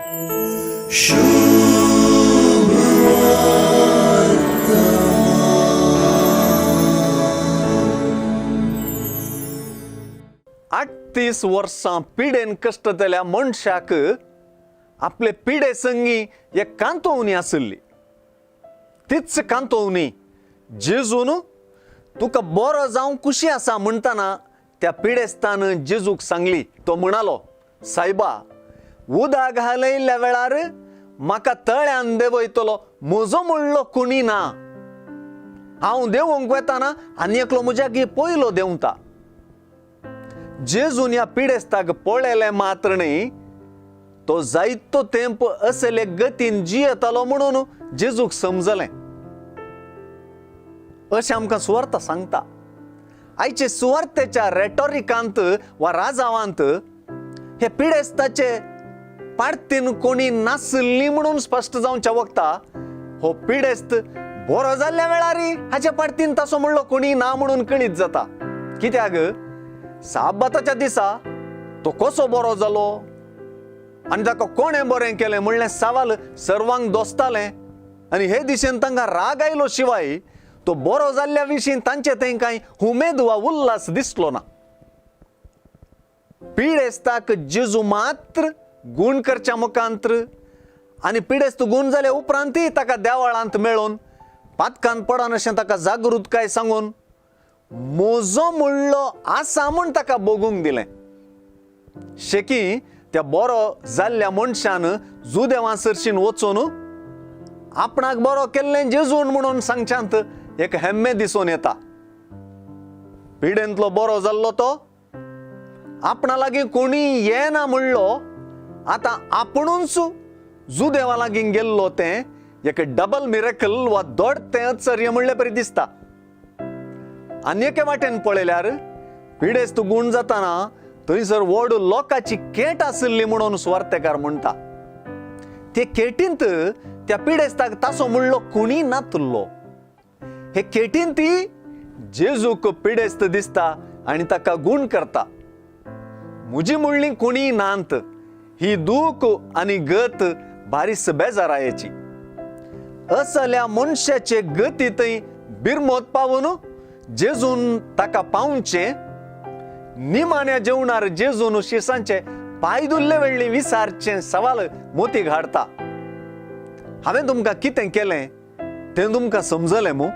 आठतीस वर्सां पिडेन कश्टतल्या मनशाक आपले पिडे संगी एक कांतोवणी आशिल्ली. तीच कांतोवणी जेजून तुका बरो जावंक खुशी आसा म्हणटना त्या पिडेस्तान जेजूक सांगली. तो म्हणालो, सायबा, उदक घालयल्ल्या वेळार म्हाका तळ्यान देंवयतलो म्हजो म्हणलो कोणी ना. हांव देंवूंक वेताना आनी एकलो म्हज्या पयलो देंवता. जेजून ह्या पिडेस्ताक पळयलें मात्र न्ही, तो जायतो तेंप असले गतीन जियेतालो म्हणून जेजूक समजलें. अशें आमकां सुवार्थ सांगता. आयचे सुवार्थेच्या रेटॉरिकांत वा राजावांत हे पिडेस्ताचे पार्तीन कोणी नासली म्हणून स्पश्ट जावच्या वखता हो पिडेस्त बरो जाल्ल्या वेळार हाच्या पार्तीन तसो म्हणलो कोणी ना म्हणून कळीत जाता. कित्याक साबाताच्या दिसा तो कसो बरो जालो आनी ताका कोणें बरें केलें म्हणलें सवाल सर्वांक दोसतालें आनी हे दिशेन तांकां राग आयलो. शिवाय तो बरो जाल्ल्या विशीं तांचे थंय कांय उमेद वा उल्हास दिसलो ना. पिडेस्ताक जेजू मात्र गूण करच्या मुखांत्र आनी पिडेस्त गूण जाले उपरांतय ताका देवळांत मेळून पातकान पडन अशें ताका जागृतकाय सांगून म्हजो म्हणलो आसा म्हूण ताका भोगूंक दिलें. शेकी त्या बरो जाल्ल्या मनशान जुदेवां सरशीन वचून आपणाक बरो केल्लें जेजून म्हणून सांगच्यांत एक हेम्मे दिसून येता. पिडेंतलो बरो जाल्लो तो आपणा लागीं कोणी येना म्हणलो, आतां आपुणूच जुदेवा लागीं गेल्लो तें एक डबल मिरेकल वा दोड तें आश्चर्य म्हणले परी दिसता. आनी एके वाटेन पळयल्यार पिडेस्त गूण जाताना थंयसर व्हड लोकांची केट आशिल्ली म्हणून सुवार्तेकार म्हणटा. ते केटींत त्या पिडेस्ताक तासो म्हणलो कोणी नातुल्लो. हे केटीन ती जेजूक पिडेस्त दिसता आनी ताका गूण करता. म्हजी म्हणली कोणी नांत ही दूख आनी गत बारीस बेजारायेची. असल्या मनशाचे गती थंय बिरमोत पावून जेजून ताका पावचें. निमाण्या जेवणार जेजून शिसांचे पांय धुल्ले वेळी विसारचें सवाल मोती घाडता. हांवें तुमकां कितें केलें तें तुमकां समजलें मू?